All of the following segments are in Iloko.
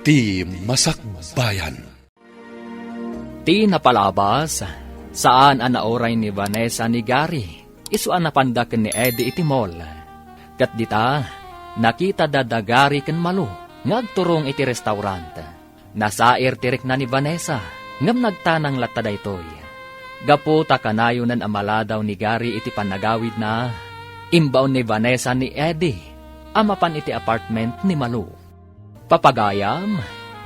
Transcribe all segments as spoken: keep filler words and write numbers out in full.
Ti Masakbayan. Ti napalabas, saan a nauray ni Vanessa ni Gary, isu a napanda ken ni Eddie iti mall. Ket dita, nakitada da Gary ken Malu nga agturong iti restaurant. Nasair ti rikna ni Vanessa, ngem nagtanang latta daytoy. Gapu ta kanayonan a maladaw ni Gary iti pannagawidna, imbaon ni Vanessa ni Eddie a mapan iti apartment ni Malu. Papagayam,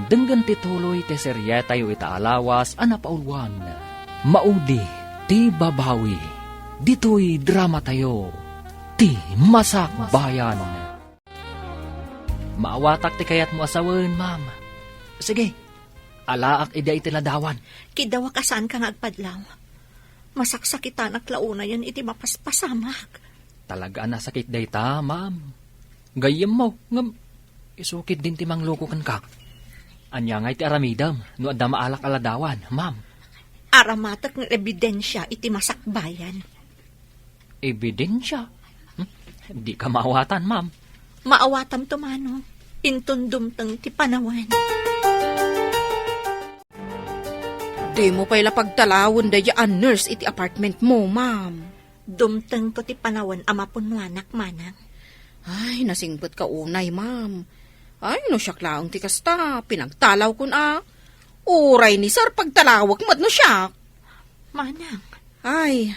denggen ti tuloy ti serietayo ita a lawas a napauluan, Maudi ti Babawi. Ditoy dramatayo, Ti Masakbayan. Maawatak ti kayatmo a sawen, ma'am. Sige, alaak idiay iti ladawan. Kiddawak a saanka nga agpadlaw. Masaksakitanak la unayen iti mapaspasamak. Talaga a nasakit dayta, ma'am. Gayyemmo, ngem isu ketdin ti mangluko kenka. Ania ngay ti aramidem no adda maalak a ladawan, ma'am? Aramatek nga ebidensia iti masakbayan. Ebidensia? Hmm? Dika maawatan, ma'am. Maawatam to, Manong. Inton dumteng ti panawen. Dimo pay la pagtalawen daydiay a nurse iti apartment mo, ma'am. Dumtengto ti panawen a mapunnoanak, Manang. Ay, nasingpetka unay, ma'am. Ay, no siak laeng ti kasta, pinagtalawkon a. Uray ni sir, pagtalawek met no siak. Manang. Ay,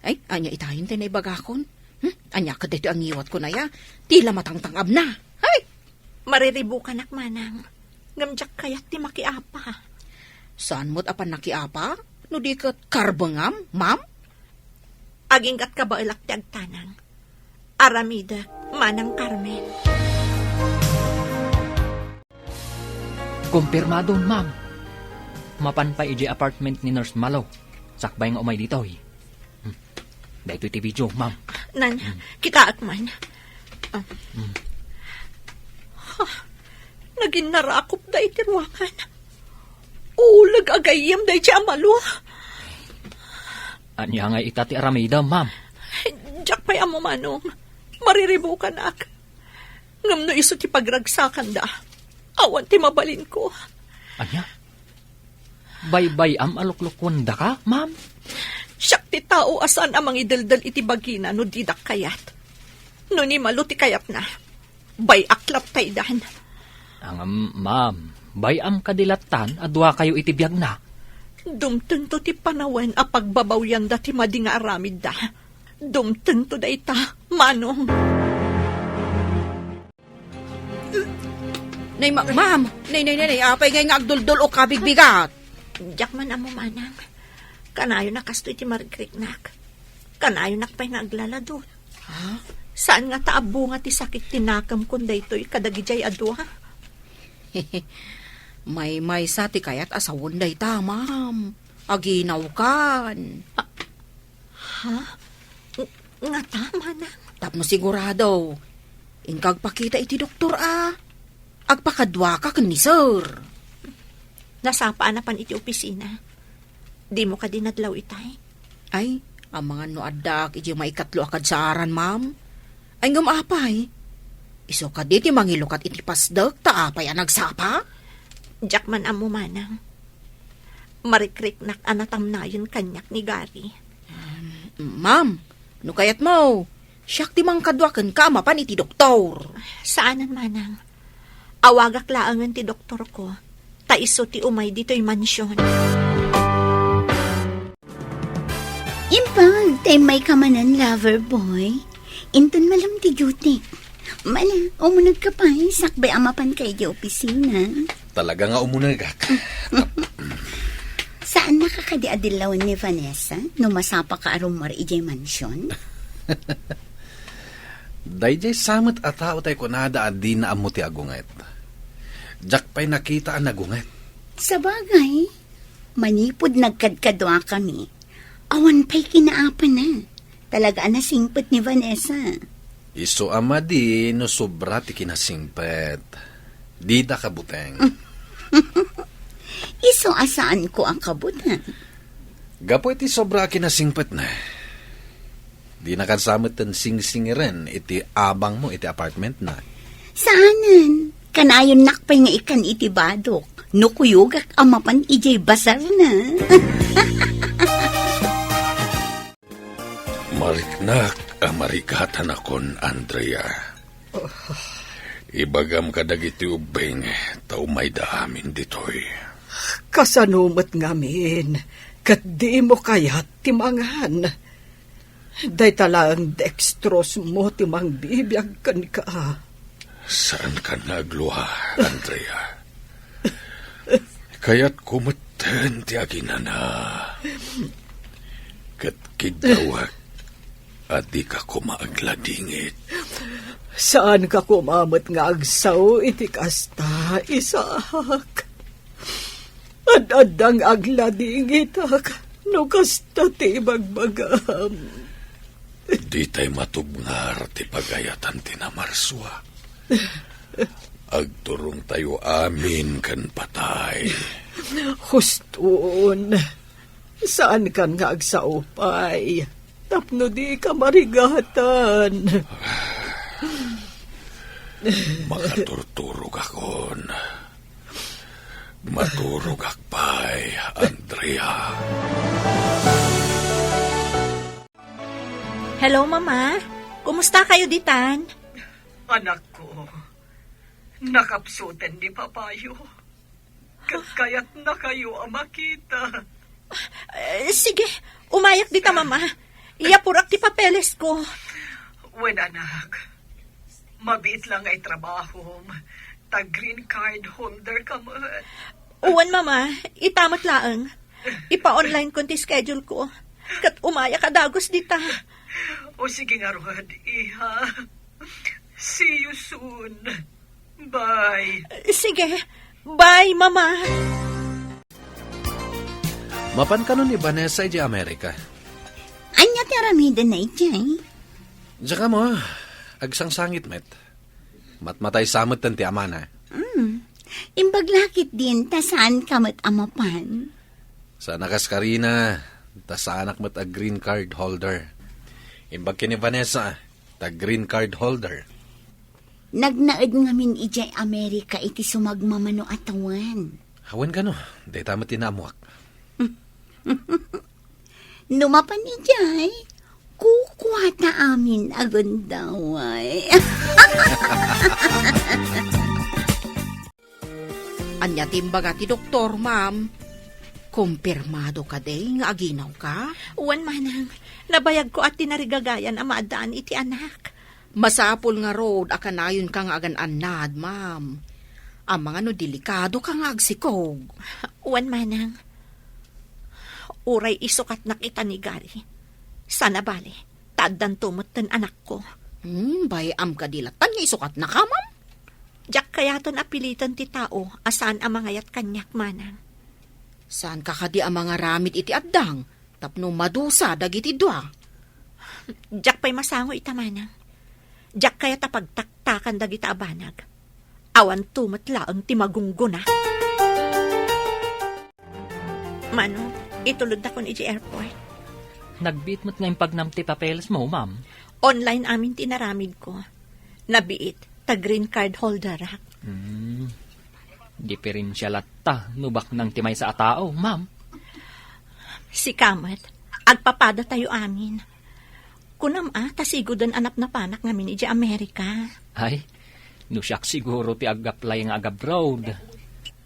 ay, ania itayen ti naibagakon? Hmm? Ania ket daytoy a ngiwatkon aya? Ti la matangtang-abna. Ay! Mariribukanak, Manang. Ngem diak kayat ti makiapa. Saan met a pannakiapa? No di ket karbengam, ma'am? Aginggat kabaelak ti agtanang. Aramidek, Manang Carmen. Kumpirmadon, ma'am. Mapan pay idiay apartment ni Nurse Malo. Sakbay nga umay ditoy. Hmm. Daytoy ti video, ma'am. Nan, hmm, kitaak man. Ah. Hmm. Ha, nagin narakop da iti ruangan. Uleg a gayyem daydiay a Malo. Ania ngay ita ti aramidem, ma'am? Diak pay ammo, Manong. Mariribukanak. Ngem no isu ti pagragsakanda, awan ti mabalinko. Ania? Baybay-am a luklukuendaka, ma'am? Siak ti tao a saan a mangideldel iti bagina no didak kayat. No ni Malo ti kayatna, bay-ak lattaydan. Ngem, ma'am, bay-am kadi lattan a duakayo iti biagna? Dumtengto ti panawen a pagbabawyanda ti madi nga aramidda. Dumtengto dayta, Manong. Nay, ma-, ma'am! Nay, nay, nay, nay, apay ngay nga agduldul-ok a bigbigat? Diak man ammo, Manang. Kanayon a kastoy ti marikriknak. Kanayonak pay nga aglaladon. Ha? Saan nga ta abbunga ti sakit ti nakemkon daytoy kadagidiay a dua? Maymaysa ti kayat a sawen dayta, ma'am. Aginawkan. Ah, Ha? Ng-, ngata, Manang? Tapno sigurado, inka agpakita iti doktor a agpakaduaka ken ni Sir. Nasapa a napan iti opisina. Dimo kadi nadlaw itay? Ay, amangan no addaak iti maikatlo a kadsaaran, ma'am. Ay, ngem apay? Isu kadi ti mangilukat iti pasdek ta apay a nagsapa? Diak man ammo, Manang. Marikriknak a natamnayen kaniak ni Gary. Um, ma'am, no kayatmo, siak ti mangkadua kenka a mapan iti doktor. Saanen, Manang. Awagak laengen ti doktorko, ta isu ti umay ditoy mansion. Imbag ta immayka manen, lover boy. Inton malem ti duty. Mala, umunegka pay, sakbay a mapanka idiay opisina. Talaga nga umunegak. Saannaka kadi a dillawen ni Vanessa no masapaka a rummuar idiay mansion? Daydiay sa met a tao tay kunada a dina ammo ti agunget. Diak pay nakita a nagunget. Sabagay, manipud nagkadkaduakami, awan pay kinaapana. Talaga a nasingpet ni Vanessa. Isu a madi no sobra ti kinasingpet. Dida kabuteng. Isu a saanko a kabuteng. Gapu iti sobra a kinasingpetna, dinaka sa metten singsingiren iti abangmo iti apartmentna. Saanen? Kanayonnak pay nga ikkan iti badok no kuyogak a mapan idiay basarna. Mariknak a marigatanakon, Andrea. Ibagam kadagiti ubbing ta umayda amin ditoy. Kasano met ngamin ket dimo kayat ti mangan? Dayta laeng dextrose mo ti mangbibiag kenka. Saankan nga aglua, Andrea. Kayatko metten ti aginana. Ket kiddawek a dika koma agladingit. Saanka koma met nga agsao iti kasta, Isaac. Ad-adda nga agladingitak no kasta ti ibagbagam. Ditay matubngar ti pagayatan ti namarsua. Agturongtayo amin ken patay. Huston, saankan nga agsao pay tapno dika marigatan. Makaturturogakon. Maturogak pay, Andrea. Hello, Mama. Kumusta kayo ditan? Anakko, nakapsuten ni Papayo. Ket kayatnakayo a makita. Eh, sige, umayak dita, Mama. Iyapurak ti papeles ko. Wen, anak. Mabiit lang nga itrabahom. Ta green card holder ka met. Uwan, Mama. Ita met laeng. Ipa-online kon ti schedule ko. Ket umayak a dagus dita. O sige ngarud, iha. See you soon. Bye. Sige. Bye, Mama. Mapan kano ni Vanessa idiay Amerika? Ania ti aramidenna idiay? Diak ammo, agsangsangit met. Matmatay sa metten ti amana. Mm. Imbag la ketdin ta saanka met a mapan. Saan a kas Karina, ta saanak met a green card holder. Imbag ken ni Vanessa, ta green card holder. Nagnaed ngamin idiay Amerika iti sumagmamano a tawen. Awan kano, dayta met ti naammuak. No mapan idiay, kukuata amin a gundaway. Ania ti imbaga ti doktor, ma'am? Kumpirmado kadi nga aginawka? Wen, manang, nabayagko a tinarigagayan a maaddaan iti anak. Masapul ngarud a kanayonka nga agan-annad, ma'am. Amangan no delikadoka nga agsikog. Wen, manang. Uray isukatnak ita ni Gary. Saan a bale, ta addanto metten anakko. Hmm, bay-am kadi latta nga isukatnaka, ma'am? Diak kayaten a piliten ti tao a saan a mangayat kaniak, manang. Saanka kadi a mangaramid iti addang tapno madusa dagiti dua? Diak pay masango ita, manang. Diak kayat a pagtaktakan dagita a banag. Awanto met laeng ti magunggona. Mano, itulodakon iti airport. Nagbiit met nga impagnam ti papeles mo, ma'am. Online amin ti naramid ko. Nabiit, ta green card holder ak. Hmm. Diferensia latta no baknang ti maysa a tao, ma'am. Sika met, agpapadatayo amin. Kunam a, ta siguden a napnapanak ngamin idiay Amerika. Ay, no siak siguro ti ag-apply nga ag-abroad.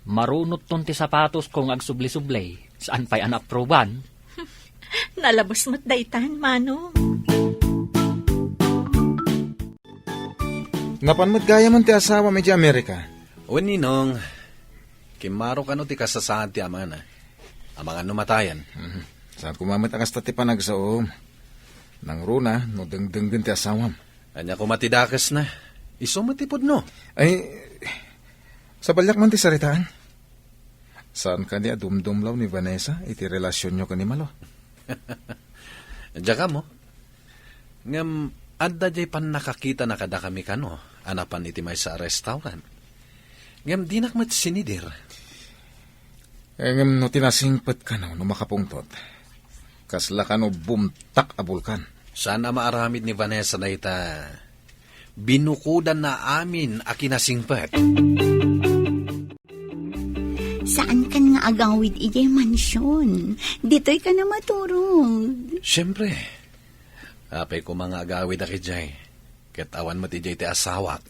Marunotton ti sapatosko nga agsubli-subli, saan pay a naapruban. Nalabos met daytan, Manong. Napan met gayamen ti asawam idiay Amerika? Wen, Ninong, kimmaro kano ti kasasaad ti amana. Amangan no matayen. Mhm. Saan koma met a kasta ti panagsaom. Nangruna no dengdenggen ti asawam. Ania koma ti dakesna? Isu met ti pudno. Ay, sabaliak man ti saritaan. Saan kadi a dumdumlaw ni Vanessa iti relasionyo ken ni Malo? Diak ammo. Ngem adda diay pannakakitana kadakami kano a napan iti maysa a restaurant. Ngem dinak met sinidir. Eh, ngem no ti nasingpet kano no makapungtot, kasla kano bumtak a bulkan. Saan a maaramid ni Vanessa dayta. Binukodanna amin a kinasingpet. Saankan nga agawid idiay mansyon. Ditoy ka na maturog. Siempre. Apay koma nga agawid a idiay. Ket awan met idiay ti asawak.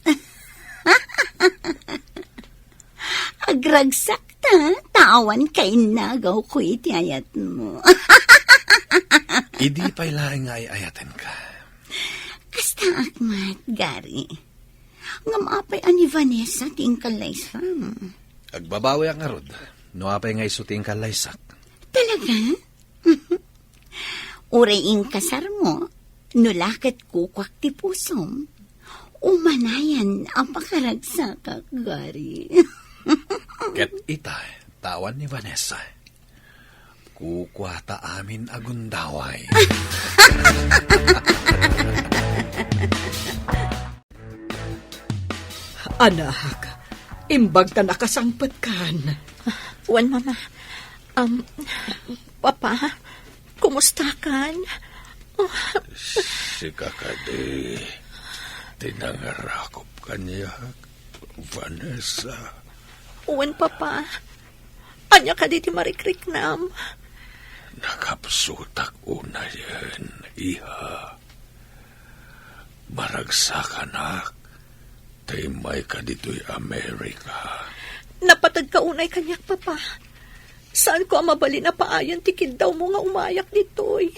Agragsakta, ta awan kainnagawko iti ayatmo. Idi pay laeng nga ay-ayatenka. Kastaak met, Gary. Ngem apay a ni Vanessa ti inkallaysam? Agbabawiak ngarud, no apay nga isu ti inkallaysak. Talaga? Uray inkasarmo, no la ket kukuak ti pusom, umanayan a pakaragsakak, Gary. Ket ita, ta awan ni Vanessa. Kukuata amin a gundaway. Anak, imbag ta nakasangpetkan. Wen, Mama. Um, Papa, kumustakan? Sika kadi ti nangarakop kaniak, Vanessa. Wen, Papa. Ania kadi ti marikriknam? Nakapsutak unayen, iha. Maragsakanak ta immayka ditoy Amerika. Napateg ka unay kaniak, Papa. Saanko a mabalin a paayan ti kiddawmo nga umayak ditoy.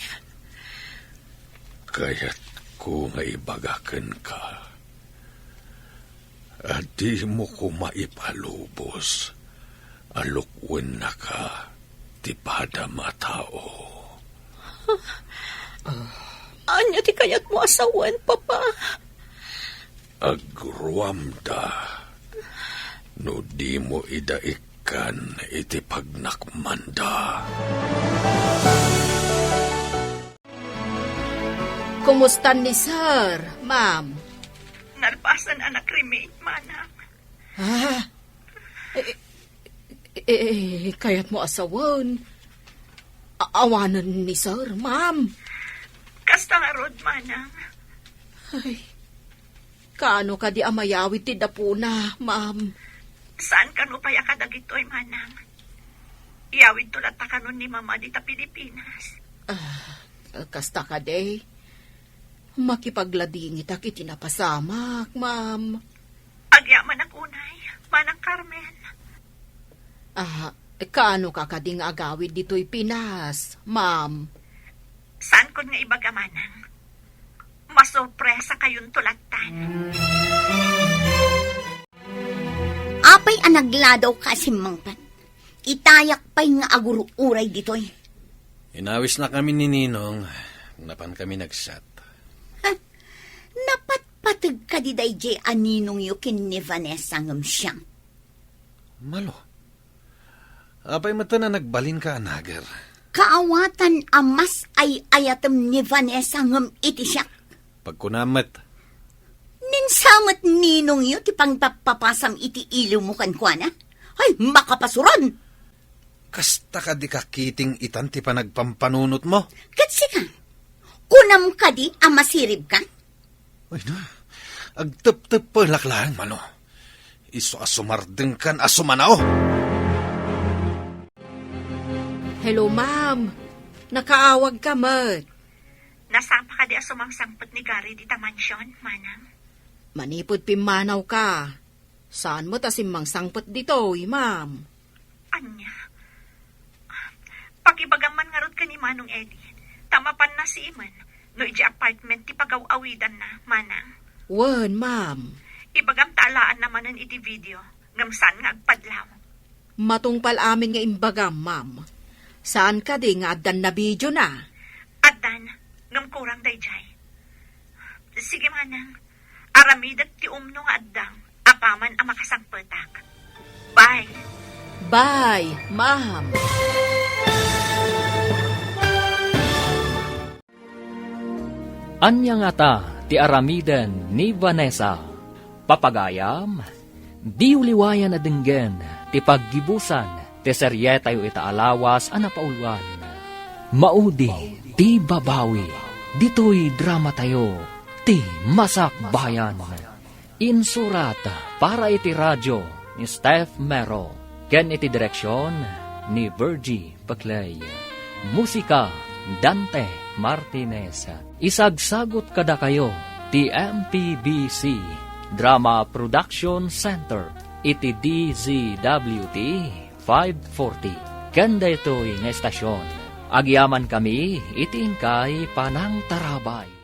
Kayatko nga ibaga kenka a dimo koma ipalubos a lukuennaka ti padam a tao. Ania ti kayatmo a sawen, Papa? Agruamda no dimo ida ikkan iti pagnakmanda. Kumusta ni Sir, Ma'am? Nalpasan a nakremate, Manang. Ah? Eh, eh, eh, kayatmo a sawen? A-, awanen ni Sir, Ma'am. Kasta ngarud, Manang. Ay, kaano kadi a mayawid ti dapuna, Ma'am? Saan kano pay a kadagitoy, Manang? Iyawidto latta kanon ni Mama dita Pilipinas. Ah, kasta kadi? Makipagladingitak iti napasamak, Ma'am. Agyamanak unay, Manang Carmen. Ah, kaano ka kadi nga agawid ditoy Pinas, Ma'am? Saankon nga ibaga, Manang. Masurpresakayonto lattan. Apay a nagladawka a simmangpet? Itayak pay nga agur-uray ditoy. Inawisnakami ni Ninong, napankami nagsiat. Ha? Napatpateg kadi daydiay a ninongyo ken ni Vanessa ngem siak? Malo. Apay met a nagbalinka a nager? Kaawatan a mas ay-ayatem ni Vanessa ngem iti siak. Pagkunam met. Ninsa met ninongyo ti pangpappapasam iti iliwmo kenkuana? Ay, makapasuron! Kasta kadi kakiting itan ti panagpampanunotmo? Ket sika, kunam kadi a masiribka? Ay na, agtepteppelak laeng, Mano. Isu a sumardengkan a sumanao. Hello, ma'am. Nakaawagka met. Nasapa kadi a sumangsangpet ni Gary dita mansion, Manang? Manipud pimmanawka, saan met a simmangsangpet ditoy, ma'am. Ania? Pakibagam man ngarud ken ni Manong Eddie, ta mapanna simen no idiay apartment ti pagaw-awidanna, Manang. Wen, ma'am. Ibagam ta alaanna manen iti video, ngem saan nga agpadlaw. Matungpal amin nga imbagam, ma'am. Saan kadi nga addan nabidiona? Addan, ngem kurang daydiay. Sige, Manang. Aramidek ti umno nga adda apaman a makasangpetak. Bye. Bye, ma'am. Ania ngata ti aramiden ni Vanessa? Papagayam, diyo liwayan a denggen ti paggibusan ti serietayo ita a lawas a napauluan. Maudi ti babawi ditoy dramatayo, Ti Masakbayan. Insurat para iti radio ni Steph Mero ken iti direksion ni Virgie Paclay. Musika, Dante Martinez. Isagsagut kadakayo ti M P B C Drama Production Center iti D Z W T five forty. Ken daytoy nga estasion, agyamankami iti inkay panangtarabay.